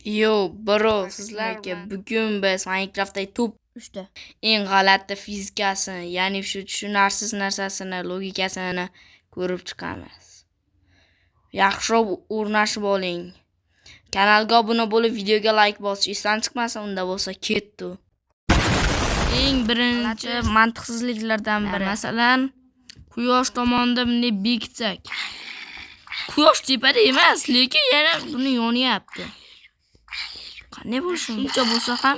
Yo, bro, sizlarga bugun biz Minecraftdagi top 3 ta. eng g'alati fizikasini, ya'ni shu tushunarsiz narsasini, logikasini ko'rib chiqamiz. Yaxshiroq o'rnashib oling. Kanalga obuna bo'lib, videoga like bosish esdan chiqmasin, unda bo'lsa ketdi. Eng birinchi mantiqsizliklardan biri. Masalan, quyosh tomonda bunday bekitsak. Quyosh tepada emas, lekin yana buni yonyapti. Qanday bo'lishi shuncha bo'lsa ham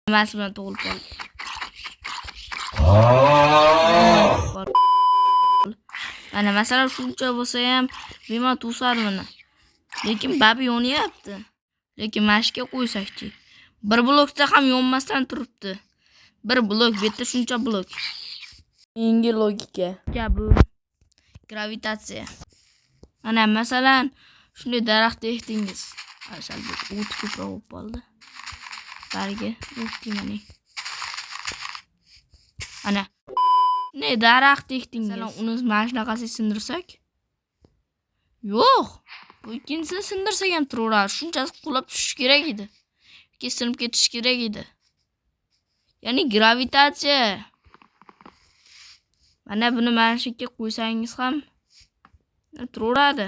nimasi bilan tug'ilib qoldi. Mana masalan shuncha bo'lsa ham bemalol to'sadi buni. Lekin babi yonyapti. Lekin mashga qo'ysakchi. Bir blokda ham yonmasdan turibdi. Bir blok, bu yerda shuncha blok. Yangi logika. Bu gravitatsiya. Mana masalan shunday daraxt ekdingiz. Sal bir o't ko'proq bo'lib qoldi. Bargi o't deyman. Ana. Shunday daraxt ekdingiz. Masalan, uni mana shunaqasi sindirsak? Yo'q. Bu ikkinchisini sindirsak ham turaveradi. Shunchasi qulab tushishi kerak edi. Yoki sinib ketishi kerak edi. Ya'ni gravitatsiya. Mana buni mana shu yerga qo'ysangiz ham turaveradi.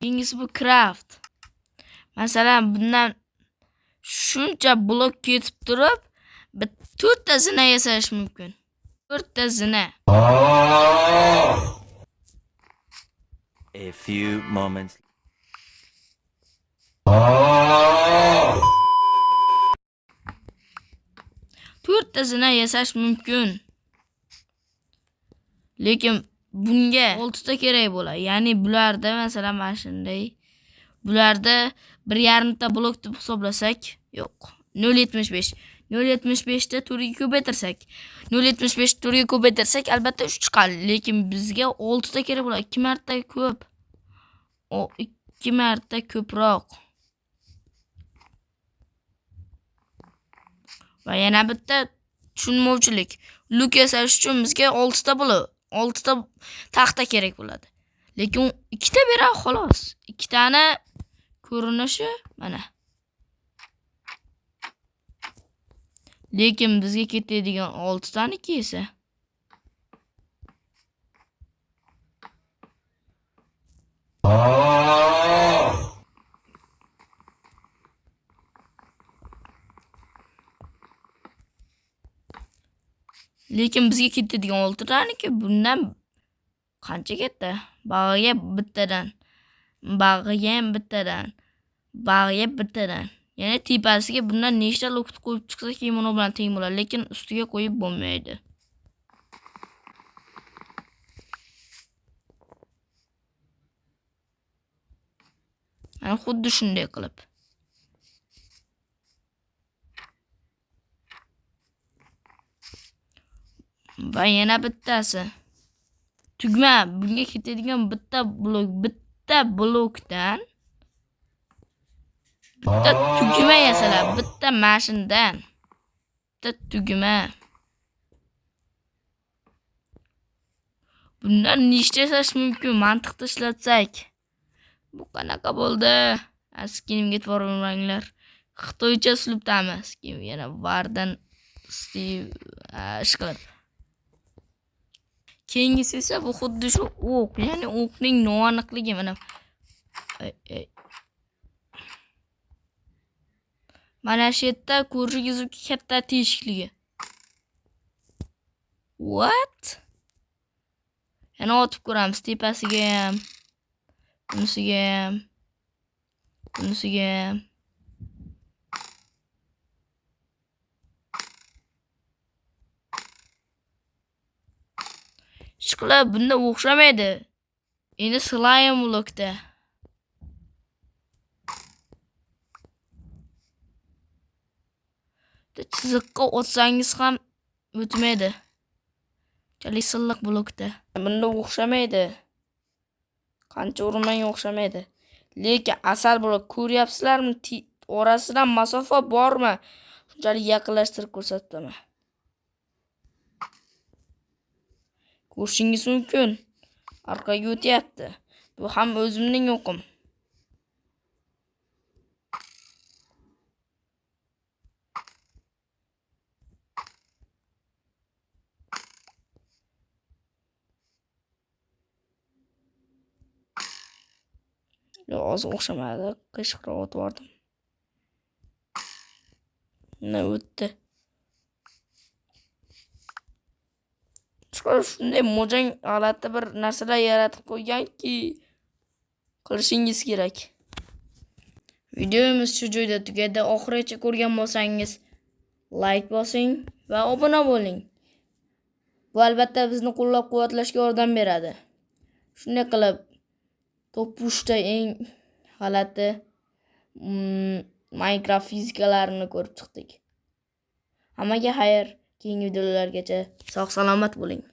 Keyingisi bu craft. Masalan, bundan shuncha blok ketib turib, bir 4 ta zina yasash mumkin. 4 ta zina. A few moments 4 ta zina yasash mumkin. Lekin bunga 6 ta kerak bo'ladi. Ya'ni bularda masalan mana shunday bularda 1.5 ta blok deb hisoblasak, yo'q. 0.75. 0.75 ta 4 ga ko'paytirsak, 0.75 4 ga ko'paytirsak, albatta 3 chiqadi. Lekin bizga 6 ta kerak bo'ladi. 2 marta ko'p. O 2 marta ko'proq. Va yana bitta tushunmovchilik. Luk yasash uchun bizga 6 ta blok, 6 ta taxta kerak bo'ladi. Lekin u 2 ta beradi xolos. 2 tani ko'rinishi mana. Lekin bizga ketadigan 6 taniki esa Lekin bizga ketadigan 6 taniki bundan qancha ketdi? Bag'iga bittadan. Bag'iga ham bittadan. Bag'iga bittadan. Ya'ni tepasiga bundan nechta lokt qo'yib chiqsa kimono bilan teng bo'ladi, lekin ustiga qo'yib bo'lmaydi. Mana xuddi shunday qilib. Va yana bittasi. Tugma, bunga ketadigan bitta blok, bitta blokdan bitta tugma yasaladi, bitta mashindan. Bitta tugma. Bundan nechta yasash mumkin mantiqda ishlatsak? Bu qanaqa bo'ldi? Skinimga e'tibor bermanglar. Xitoycha uslubdamiz. Keyin yana Vardan Steve ish qilib. Keyingisi esa bu xuddi shu o'q, ya'ni o'qning noaniqligi mana. Mana shu yerda ko'rishingiz mumkin katta teshikligi. What? Yana otib ko'ramiz tepasiga ham, bunisiga ham, bunisiga ham. Ishqilib bunda o'xshamaydi. Endi slime blokda. Chiziqqa otsangiz ham o'tmaydi. Chalik silliq blokda. Bunda o'xshamaydi. Qancha urmang o'xshamaydi. Lekin asal blok ko'ryapsizlarmi? Orasidan masofa bormi? Shunchalik yaqinlashtirib ko'rsataman. Ko'rishingiz mumkin. Orqaga o'tyapti. Bu ham o'zimning o'qim. Yo'q, hozir o'xshamadi. Qiyshiqroq o'tib yubordim. Mana o'tdi. Shunday Mojang g'alati bir narsalar yaratib qo'yganki, qilishingiz kerak. Videomiz shu joyda tugadi. Oxirigacha ko'rgan bo'lsangiz, like bosing va obuna bo'ling. Bu albatta bizni qo'llab-quvvatlashga yordam beradi. Shunday qilib, top 3 ta eng g'alati Minecraft fizikalarini ko'rib chiqdik. Hammaga xayr, keyingi videolargacha sog' salomat bo'ling.